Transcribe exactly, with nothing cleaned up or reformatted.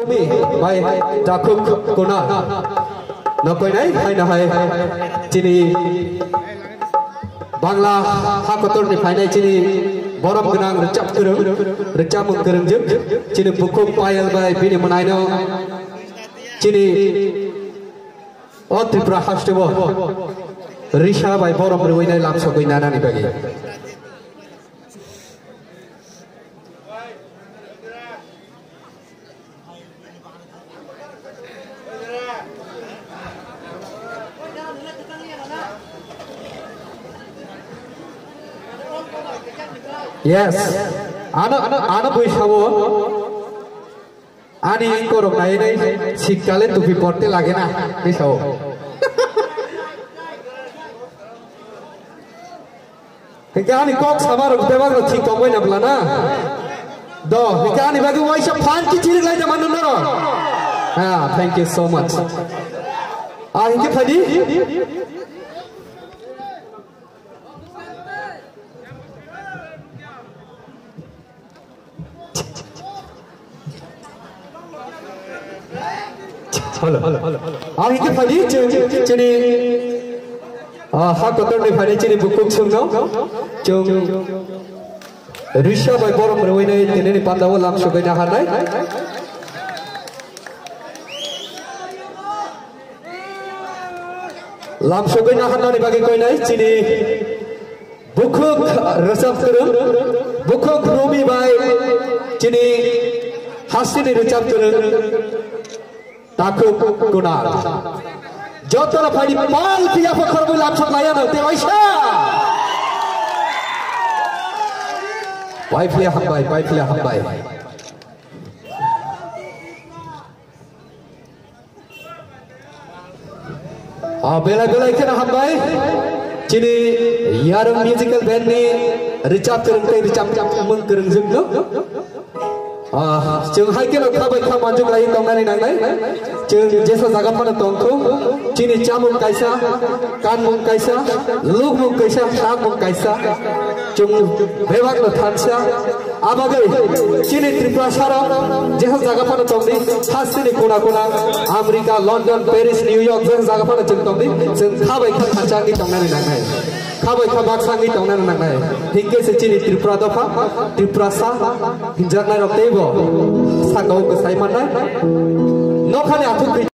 Bai Takhuk Kuna. Nokoinai haino hai chini Bangla hakotorni phainai chini borom gwnang rwchap kwrwng, rwchapmung kwrwngjwk chini bukhuk Payal bai bini mwnaino chini o Tripura hasteo risa bai borom rwinai lamsogwi nanani bagwi. Yes. Ano, ano, ano bui sabo. Ani korok nai nai sikkale tupi porte lage na. Bui sabo. Hingke ani kok sama rok bebak rok thik tongbai na bla na. Do, hingke ani bagwi waisa phan ki chirik lai jama nung norok. Ah, thank you so much. Ah, hingke phaidi. Hello. Ang hingke phaidi chini, chini, ah, ha kotor ni phaidi chini bukhuk sungno. Chung risa bai borom rwinai tinini pandao lam sogwi na hanai. Lam sogwi na hanani bagwi koinai chini bukhuk rwchap kwrwng, bukhuk Rumi bai chini hasteni rwchap kwrwng Takhuk Kunal. Jotono phaidi pal phiya pho khorokwi lam sok laiya no te waisa. Pai phiya hambai, pai phiya hambai. Ah, belai belai kheno hambai. Chini Yarung Musical Band ni rwchap kwrwng tei rwchapmung kwrwngjwk no. Ah, chwng hai kheno kha bai kha manjwk lai tongnani nangnai. Chwng jesa jaga phano tongkhu. Chini chamung kaisa, kanmung kaisa, lukmung kaisa, sakmung kaisa. Chwng bebak no thansa. Abagwi chini Tripura sarok jesa jaga phano tongdi, hasteni kona kona, America, London, Paris, New York, jesa jaga phano chwng tongdi, chwng kha bai kha khachangwi tongnani nangnai, kha bai kha baksangwi tongnani nangnai. Hinkhe se chini Tripura dopha, Tripura sa hinjaknai rok teibo sakao kwsai mannai. Nokhani athuk